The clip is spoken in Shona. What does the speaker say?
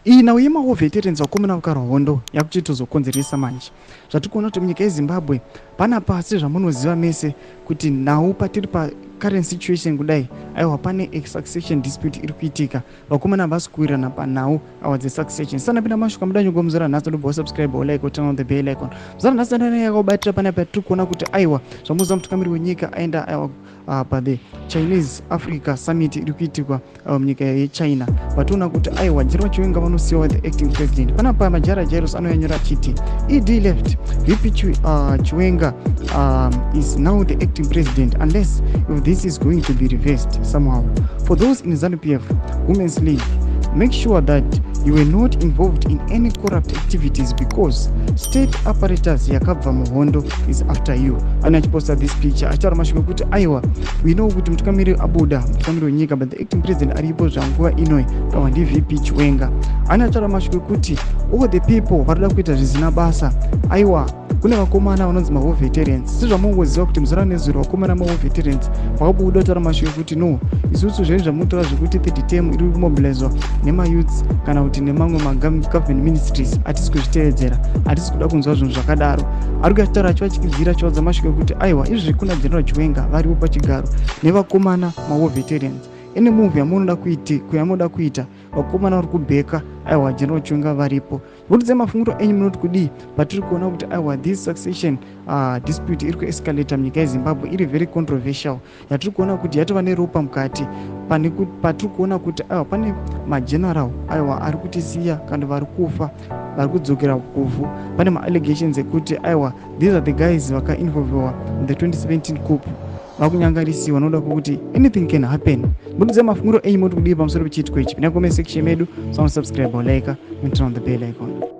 Iyi nhau yemawar veterans, vakomana vakarwa hondo, yakuchitozokonzeresa manje zvatiri kuona kuti munyika yeZimbabwe panapa. Sezvamunoziva mese kuti nhau patiri pacurrent situation kudai, aiwa, pane succession dispute iri kuitika. Vakomana havasi kuwirirana panhau awa dzesuccession. Sanapinda mashuka muda muzara nhasi, ndobva wasubscribe, wolike, woturn on the bell icon. Muzara nhasi ndana yakakubatira panapa tiri kuona kuti, aiwa, zvamuziva, mutungamiri wenyika aenda, aiwa, pathe Chinese Africa Summit iri kuitikwa munyika yeChina. Vationa kuti, aiwa, General Chiwenga vanosiyiwa the acting president. Panapa Majara Jairos anoyanyora achiti, "ED left, VP Chiwenga is now the acting president unless if this is going to be reversed somehow. For those in ZANU PF Women's League, make sure that you were not involved in any corrupt activities because state apparatus yakabva muhondo is after you." Ane achiposta this picture achitaura mashoko ekuti, aiwa, we know kuti mutungamiri abuda, mutungamiri wenyika, but the acting president aripo zvanguva inoi awa ndiVP Chiwenga. Ane achitaura mashoko ekuti all the people varikuda kuita zvisina basa, aiwa, kune vakomana vanonzi mawar veterans. Sezvamungoziva kuti muzora nezuro vakomana mawar veterans vakabuda kutaura mashoko ekuti, no, isusu zvenyu zvamunotaura zvekuti third term iri kumobilizwa nemayouths kana kuti nemamwe magovernment ministries, hatisi kuzvitevedzera, hatisi kuda kunzwa zvinhu zvakadaro. Ari kuachitaura achivachikidzira, achivaudza mashoko ekuti, aiwa, izvi kuna General Chiwenga varipo pachigaro nevakomana mawar veterans, ene move yamunoda kuita, vakomana vari kubheka, aiwa, General Chiwenga varipo. Votidze mafungiro enyu, munoti kudii patiri kuona kuti, aiwa, this succession dispute iri kuescalata munyika yeZimbabwe, iri very controversial, yatiri kuona kuti yatova neropa mukati, patiri kuona kuti, aiwa, pane mageneral, aiwa, ari kutisiya kana vari kufa, vari kudzokera kuvhu? Pane maallegations ekuti, aiwa, these are the guys vakainvolviwa in the 2017 coup, vakunyangarisiwa nokuda kwekuti anything can happen. Mutidze mafungiro enyu, moti kudii pamusoro pechiitiko ichi? Pinda comment section medu, subscribe, like and turn on the bell icon.